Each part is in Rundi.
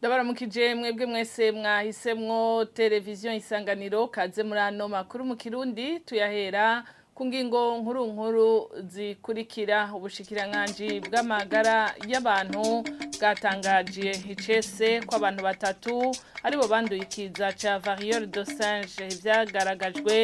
Ndabaramukije mwebwe mwese mwahisemwo televiziyo Isanganiro, kaze muri ano makuru mu Kirundi. Tuyahera ku ngingo nkuru nkuru zikurikira. Ubushikiranganji bw'amagara y'abantu bwatangaje icese ko abantu batatu aribo banduye ikiza ca variole de singe, ivyagaragajwe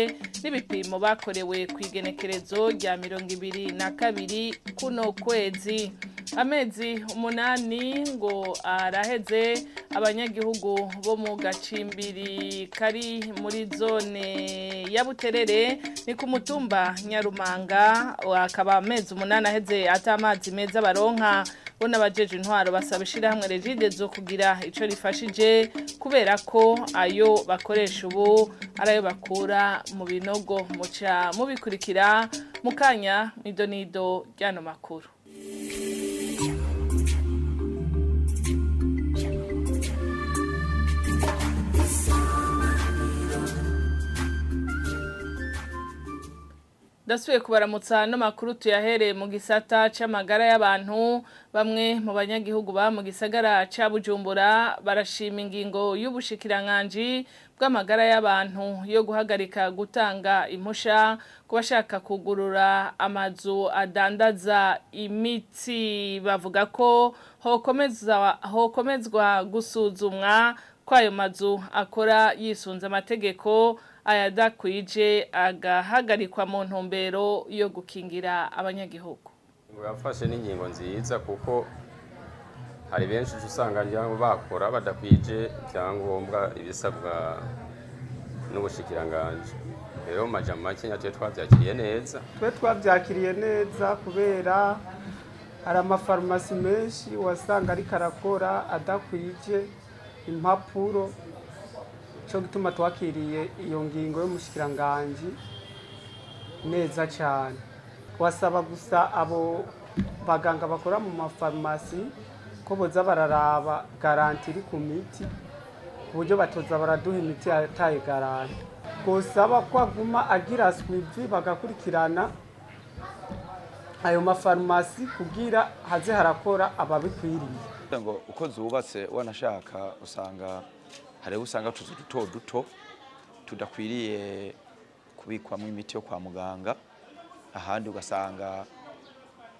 n'ibipimo bakorewe kw'igenekerezo rya 22 kuno kwezi. Amezi 8 ngo araheze abanyagihugu bo mu gacimbiri kari muri zone ya Buterere, ni ku mutumba Nyarumanga, akaba amezi 8 aheze ata amazi meza baronka. Bo n'abajeje intwaro basaba ishirahamwe Regideso kugira ico rifashije, kubera ko ayo bakoresha ubu ari ayo bakura mu binogo. Muca mubikurikira mu kanya mw'idonido ry'ano makuru. Ndasubiye kubaramutsa. No makuru tuyahereye mu gisata c'amagara y'abantu. Bamwe mu banyagihugu ba mu gisagara ca Bujumbura barashima ingingo y'ubushikiranganji bw'amagara y'abantu yo guhagarika gutanga impusha ku bashaka kugurura amazu adandaza imiti. Bavuga ko hokomezwa gusuzumwa ko ayo mazu akora yisunze amategeko, ayadakwije agahagarikwa mu ntumbero yo gukingira abanyagihugu. Yafashe n'ingingo nziza, kuko hari benshi usanga ngira ngo bakora badakwije ibyangombwa ibisabwa n'ubushikiranganji. Rero mu majambo make, twe twabyakiriye neza. Twe twabyakiriye neza, kubera hari amafarumasi menshi wasanga ariko arakora adakwije impapuro. Cyo gituma twakiriye iyo ngingo y'umushikiranganji neza cyane. Wasaba gusa abo baganga bakora mu mafarumasi ko boza bararaba garantie iri ku miti, ku buryo batoza baraduha imiti yataye garantie. Twosaba ko aguma agira suivi, bagakurikirana ayo mafarumasi kugira haze harakora ababikwiriye. Ngo uko zubatse, wanashaka usanga hariho usanga utuzu duto duto tudakwiriye kubikwamo imiti yo kwa muganga, ahandi ugasanga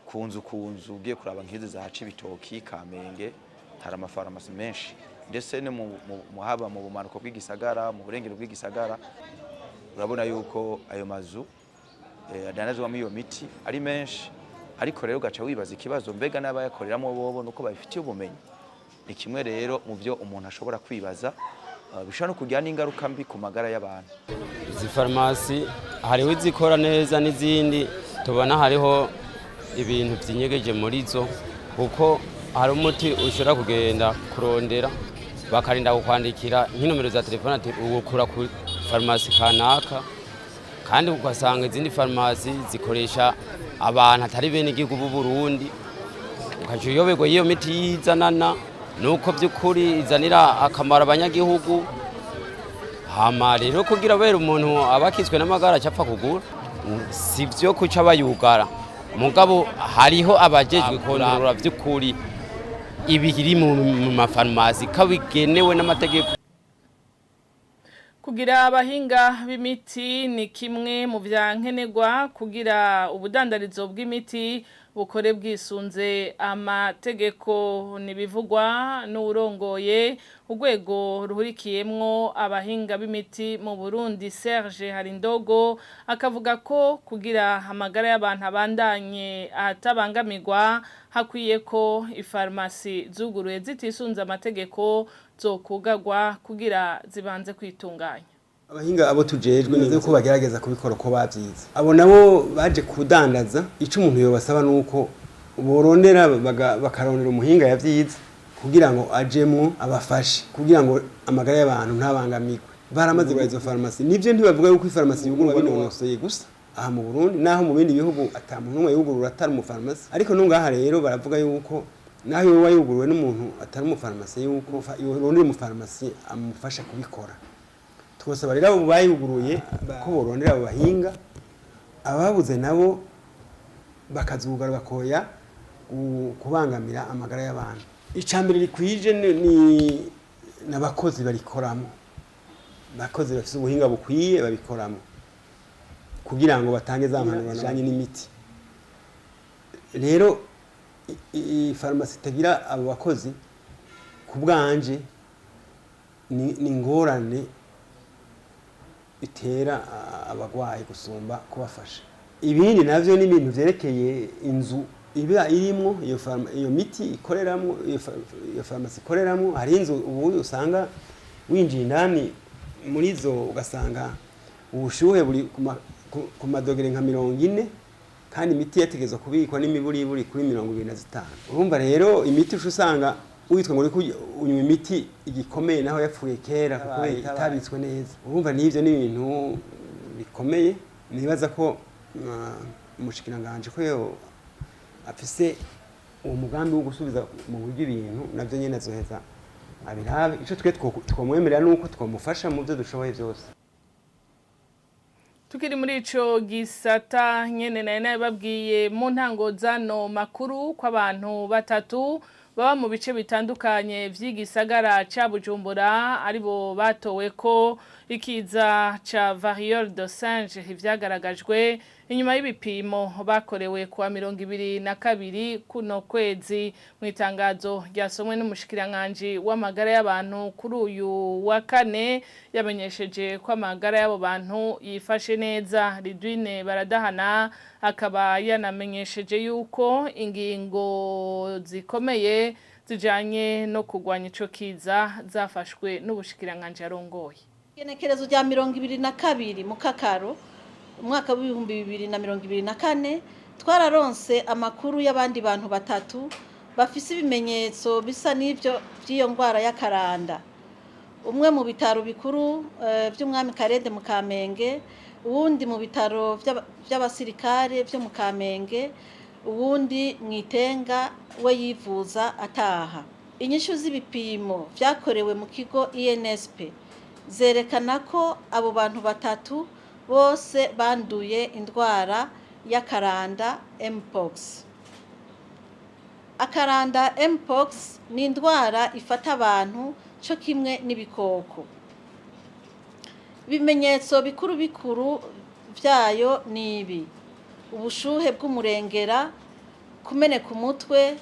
ku nzu ku nzu. Ugiye kuraba nk'izi za Cibitoki, Kamenge, hari amafarumasi menshi, ndetse no haba mu bumanuko bw'igisagara, mu burengero bw'igisagara, urabona yuko ayo mazu adandazwamo iyo miti ari menshi. Ariko rero ugaca wibaza ikibazo: mbega n'abayakoreramo bobo nuko babifitiye ubumenyi? Ni kimwe rero mu byo umuntu ashobora kwibaza, bishobora no kugira n'ingaruka mbi ku magara y'abantu. Izi farumasi hariho izikora neza n'izindi tubona hariho ibintu byinyegeje muri zo, kuko hari umuti ushobora kugenda kurondera bakarinda kukwandikira nk'inomero za telefone, ati uwukura ku farumasi kanaka, kandi ugasanga izindi farumasi zikoresha abantu atari bene igihugu b'u Burundi, ukaca uyoberwa iyo miti yizanana nuko by'ukuri izanira akamaro abanyagihugu. Hama rero kugira bera umuntu aba akitswe n'amagara acapfa kugura, si byo kuca bayugara, mugabo hariho abajejwe kontorora by'ukuri ibiri mu mafarumasi ko bigenewe n'amategeko. Kugira abahinga b'imiti ni kimwe mu vyankenerwa kugira ubudandarizo bw'imiti bukore bwisunze amategeko. Nibivugwa n'urongoye urwego ruhurikiyemwo abahinga b'imiti mu Burundi, Serge Harindogo, akavuga ko kugira amagara y'abantu abandanye atabangamirwa, hakwiye ko ifarumasi zuguruye zitisunze amategeko zokugagwa kugira zibanze kwitunganya. Abahinga abo tujejwe nize ko bagerageza kubikora uko bavyize. Abo nabo baje kudandaza, ico umuntu yobasaba nuko borondera bakarondera umuhinga yavyize kugira ngo ajemwo abafashe, kugira ngo amagara y'abantu ntabangamirwe. Baramaze gura izo farumasi, nivyo, ntibavuga yuko ifarumasi yugururwa binonosoye gusa aha mu Burundi, naho mu bindi bihugu ata muntu n'umwe yugurura atari umufarumasi. Ariko no ngaha rero baravuga yuko naho yoba yuguruwe n'umuntu atari umufarumasi, yuko yorondera umufarumasi amufasha kubikora. Twosaba rero abo bayuguruye ko borondera abo bahinga, ababuze nabo bakazugara bakoya kubangamira amagara y'abantu. Icambere rikwije ni n'abakozi barikoramo, abakozi bafise ubuhinga bukwiye babikoramo kugira ngo batange za mpanuro zijanye n'imiti. Rero farumasi itagira abo bakozi, ku bwanje ni ingorane itera abagwayi gusumba kubafasha. Ibindi navyo ni ibintu vyerekeye inzu iba irimwo iyo miti ikoreramwo, iyo farumasi ikoreramwo. Hari inzu ubu usanga winjiye indani muri zo ugasanga ubushuhe buri ku madogere nka 40, kandi imiti yategerezwa kubikwa n'imiburiburi kuri 25. Urumva rero imiti uca usanga witwa ngo uriko unywa imiti igikomeye naho yapfuye kera kuko itabitswe neza. Urumva n'ivyo ni ibintu bikomeye. Nibaza ko umushikiranganji ko yo afise uwo mugambi wo gusubiza mu buryo ibintu, navyo nyene azoheza abirabe. Ico twe twomwemerera nuko twomufasha mu byo dushoboye byose. Tukiri muri ico gisata nyene, nari nabibabwiye mu ntango zano makuru ko abantu batatu baba mu bice bitandukanye vy'igisagara ca Bujumbura aribo batowe ko ikiza ca variole de singe. Ivyagaragajwe inyuma y'ibipimo bakorewe kuwa 22 kuno kwezi. Mu itangazo ryasomwe n'umushikiranganji w'amagara y'abantu kuri uyu wa kane, yamenyesheje ko amagara y'abo bantu yifashe neza. Ridwine Baradahana akaba yanamenyesheje yuko ingingo zikomeye zijanye no kurwanya ico kiza zafashwe n'ubushikiranganji arongoye. Igenekerezo rya 22 mu Kakaro umwaka w'2024, twararonse amakuru y'abandi bantu batatu bafise ibimenyetso bisa n'ivyo vy'iyo ndwara y'akaranda: umwe mu bitaro bikuru vy'umwami Karede mu Kamenge, uwundi mu bitaro vy'abasirikare vyo mu Kamenge, uwundi mw'Itenga we yivuza ataha. Inyishu z'ibipimo vyakorewe mu kigo INSP zerekana ko abo bantu batatu bose banduye indwara y'akaranda mpox. Akaranda mpox ni indwara ifata abantu co kimwe n'ibikoko. Ibimenyetso bikuru bikuru vyayo ni ibi: ubushuhe bw'umurengera, kumeneka umutwe,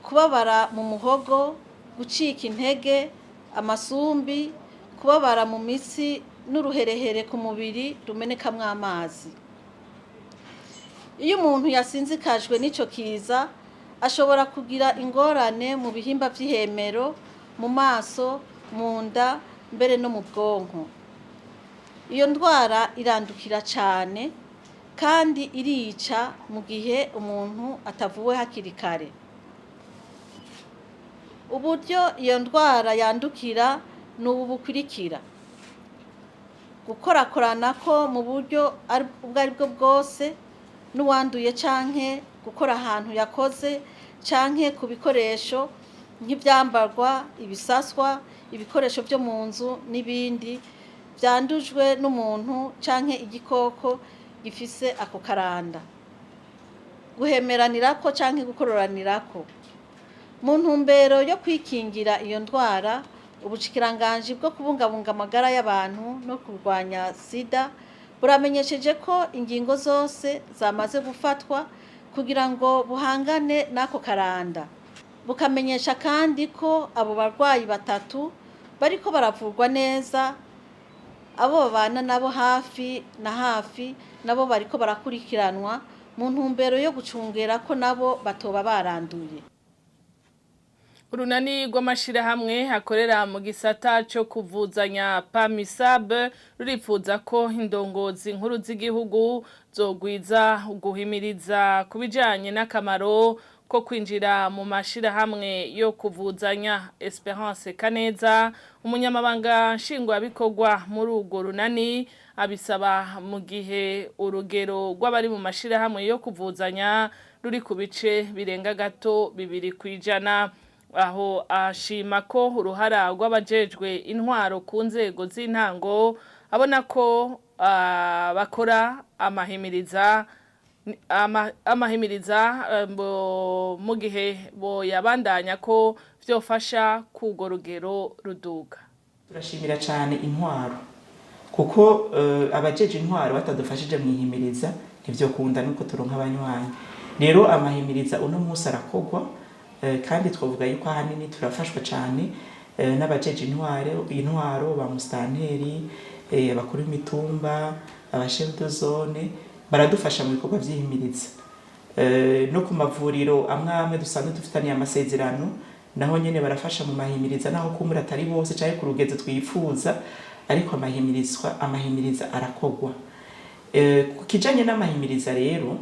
kubabara mu muhogo, gucika intege, amasumbi, kubabara mu mitsi n'uruherehere ku mubiri rumenekamwo amazi. Iyo umuntu yasinzikajwe n'ico kiza, ashobora kugira ingorane mu bihimba vy'ihemero, mu maso, mu nda, mbere no mu bwonko. Iyo ndwara irandukira cane kandi irica mu gihe umuntu atavuwe hakiri kare. Uburyo iyo ndwara yandukira ni ubu bukurikira: gukorakoranako mu buryo ubwo ari bwo bwose n'uwanduye, canke gukora ahantu yakoze, canke ku bikoresho nk'ivyambarwa, ibisaswa, ibikoresho vyo mu nzu n'ibindi vyandujwe n'umuntu canke igikoko gifise ako karanda, guhemeranirako canke gukororanirako. Mu ntumbero yo kwikingira iyo ndwara, ubushikiranganji bwo kubungabunga amagara y'abantu no kurwanya sida buramenyesheje ko ingingo zose zamaze gufatwa kugira ngo buhangane n'ako karanda. Bukamenyesha kandi ko abo barwayi batatu bariko baravurwa neza, abo babana nabo hafi na hafi nabo bariko barakurikiranwa mu ntumbero yo gucungera ko nabo batoba baranduye. Urunani rw'amashirahamwe akorera mu gisata co kuvuzanya PAMISAB ruripfuza ko indongozi nkuru z'igihugu zogwiza guhimiriza ku bijanye n'akamaro ko kwinjira mu mashirahamwe yo kuvuzanya. Esperance Kaneza, umunyamabanga nshingwabikorwa muri urwo runani, abisaba mu gihe urugero rw'abari mu mashirahamwe yo kuvuzanya ruri ku bice birenga gato 2%. Aho ashima ko uruhara rw'abajejwe intwaro ku nzego z'intango, abona ko bakora amahimiriza. Amahimiriza mu gihe boyabandanya ko vyofasha kugo rugero ruduga. Turashimira cyane intwaro kuko abajeje intwaro batadufashije mu ihimiriza ntivyokunda nuko turonka abanywanyi. Rero amahimiriza uno munsi arakogwa, kandi twavuga yuko ahanini turafashwa cyane n'abajeje intwaro ba musitanteri, abakuru b'imitumba, aba chef de zone baradufasha mu bikorwa vy'ihimiriza. No ku mavuriro amwe amwe dusanzwe dufitaniye amasezerano, naho nyene barafasha mu mahimiriza, naho kumbura atari bose canke ku rugezo twifuza, ariko amahimiriza arakogwa. Ku kijanye n'amahimiriza rero,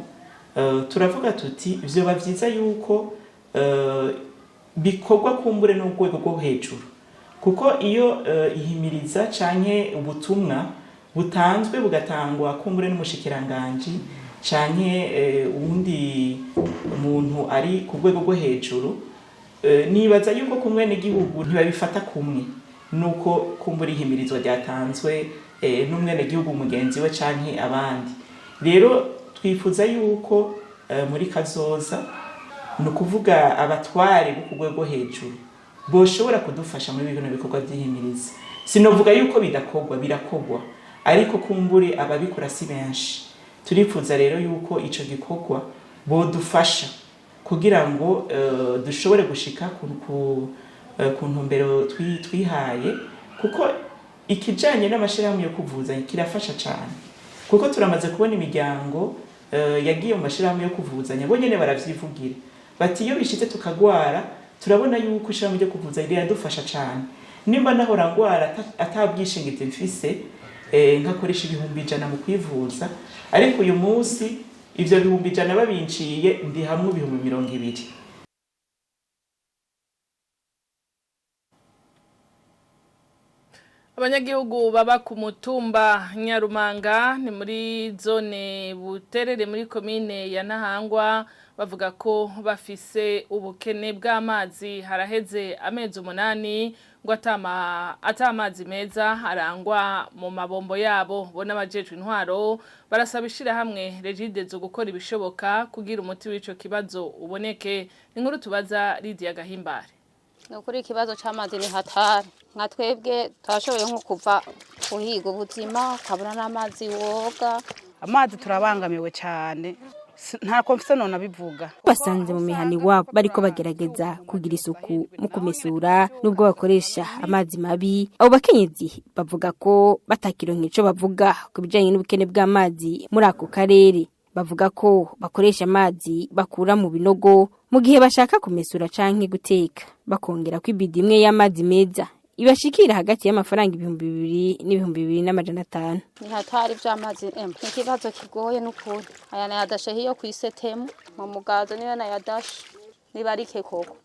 turavuga tuti vyoba vyiza yuko bikorwa kumbure n'urwego rwo hejuru, kuko iyo ihimiriza canke ubutumwa butanzwe bugatangwa kumbure n'umushikiranganji canke uwundi muntu ari ku rwego rwo hejuru, nibaza yuko kumwe n'igihugu ntibabifata kumwe nuko kumbura ihimirizwa ryatanzwe n'umwenegihugu mugenzi we canke abandi. Rero twifuza yuko muri kazoza, ni ukuvuga abatware bo ku rwego hejuru, boshobora kudufasha muri bino bikorwa vy'ihimiriza. Sinovuga yuko bidakorwa, birakorwa, ariko kumbure ababikora si benshi. Turifuza rero yuko ico gikorwa bodufasha kugira ngo dushobore gushika ku ntumbero twihaye, kuko ikijanye n'amashirahamwe yo kuvuza kirafasha cane, kuko turamaze kubona imiryango yagiye mu mashirahamwe yo kuvuzanya, bo nyene baravyivugira bati iyo bishitse tukagwara turabona yuko ishirahamwe ryo kuvuza riradufasha cane. Nimba nahora ngwara ata bwishingizi mfise, nkakoresha 100,000 mu kwivuza, ariko uyu munsi ivyo 100,000 babinciye ndi hamwe 20,000. Abanyagihugu baba ku mutumba Nyarumanga ni muri zone Buterere muri komine ya Ntahangwa bavuga ko bafise ubukene bw'amazi. Haraheze amezi 8 ngo atamazi meza arangwa mu mabombo yabo. Bo n'abajejwe intwaro barasaba ishirahamwe Regideso gukora ibishoboka kugira umuti w'ico kibazo uboneke. Inkuru tubaza Lydia Gahimbare. Ni ukuri ikibazo c'amazi ni hatari. Nka twebwe twashoboye nko kuva guhiga ubuzima, ukabura n'amazi woga. Amazi turabangamiwe cyane, ntako mfise none abivuga. Basanze mu mihana iwabo bariko bagerageza kugira isuku mu kumesura nubwo bakoresha amazi mabi. Abo bakenyezi bavuga ko batakironka ico bavuga ku bijanye n'ubukene bw'amazi muri ako karere. Bavuga ko bakoresha amazi bakura mu binogo mu gihe bashaka kumesura canke guteka, bakongera ko ibidi imwe y'amazi meza ibashikira hagati y'amafaranga 2000 n'2500. Ni hatari vy'amazi, ni ikibazo kigoye n'ukuri. Aya nayadashe hiyo kw'isetemu mu mugazo, niyo nayadashe nibarike koko.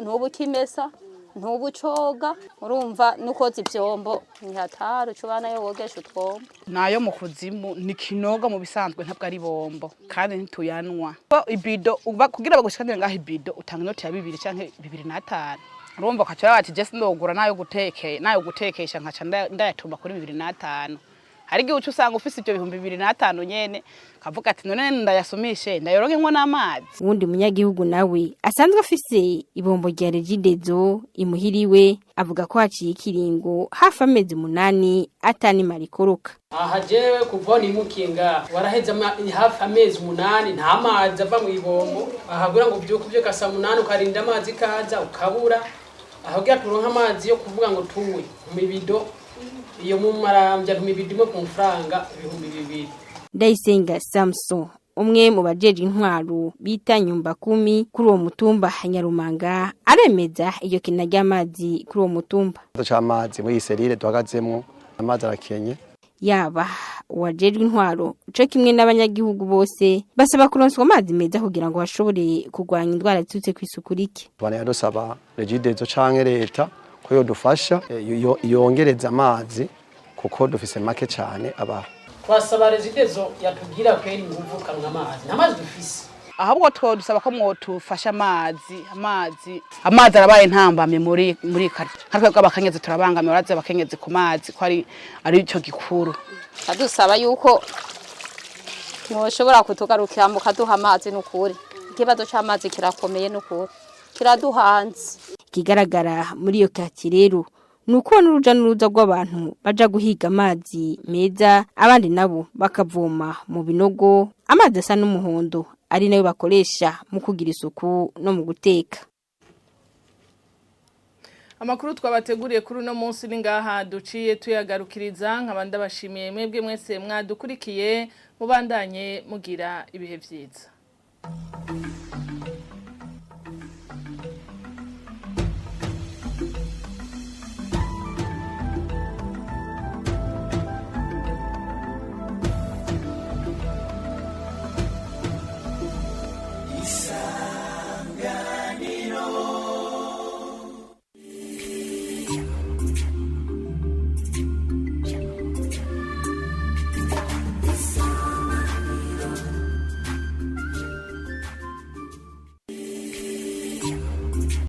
Ntubu ukimesa, ntubu ucoga, urumva nukoza ivyombo ni hatari, uca ubanayo wogesha utwombo. Nayo mu kuzimu ni kinoga mu bisanzwe, ntabwo ari bombo kandi ntituyanwa. Ko ibido kugira bagushikanire ngaho ibido utanga inoti ya 2 canke 2.5, urumva ukaca bati je sindogura nayo gutekeye nayo gutekesha, nkaca ndayatuma kuri 2.5. Hari igihe uca usanga ufise ivyo 2500 nyene, kavuga ati none ndayasumishe ndayoronke nko n'amazi. Uwundi munyagihugu nawe asanzwe afise ibombo rya Regideso imuhiriwe avuga ko haciye ikiringo hafi amezi 8 atani marikoroka. Aha jewe kuva nimukinga waraheze hafi amezi 8 nta mazi ava mu ibombo. Aha kugira ngo uvyuke uvyuka saa 8 ukarinda amazi kaza ukabura. Aho kugira turonke amazi yo kuvuga ngo tunywe mu mibido iyo mu marambya, mu mibido imwe ku mafaranga 2000. Ndayisenga Samson, umwe mu bajeje intwaro bita nyumba kumi kuri uwo mutumba Nyarumanga, aremeza iyo kina ry'amazi kuri uwo mutumba. Ikibazo c'amazi muri iyi serire duhagazemwo, amazi arakenye. Yaba uwajejwe intwaro co kimwe n'abanyagihugu bose basaba kuronswa amazi meza kugira ngo bashobore kurwanya indwara ziturutse kw'isuku rike. Tubana dusaba Regideso canke leta ko yodufasha, yongereza amazi kuko dufise make cane abaho. Twasaba Regideso yatubwira kweri inguvu kanwa amazi, nta mazi dufise. Ahubwo twodusaba ko mwotufasha amazi, amazi amazi arabaye ntambamye muri kare. Nka twebwe abakenyezi turabangamiwe, urazi abakenyezi ku mazi ko ari ico gikuru. Adusaba yuko Mwoshobora kutugarukira mukaduha amazi n'ukuri. Ikibazo c'amazi kirakomeye n'ukuri. Kiraduhanze. Ikigaragara muri iyo kaki rero ni uko n'uruja n'uruza rw'abantu baja guhiga amazi meza, abandi nabo bakavoma mu binogo amazi asa n'umuhondo ari nayo bakoresha mu kugira isuku no mu guteka. Amakuru twabateguriye kuri uno munsi ni ngaha duciye tuyagarukiriza, nkaba ndabashimiye mwebwe mwese mwadukurikiye, mubandanye mugira ibihe vyiza.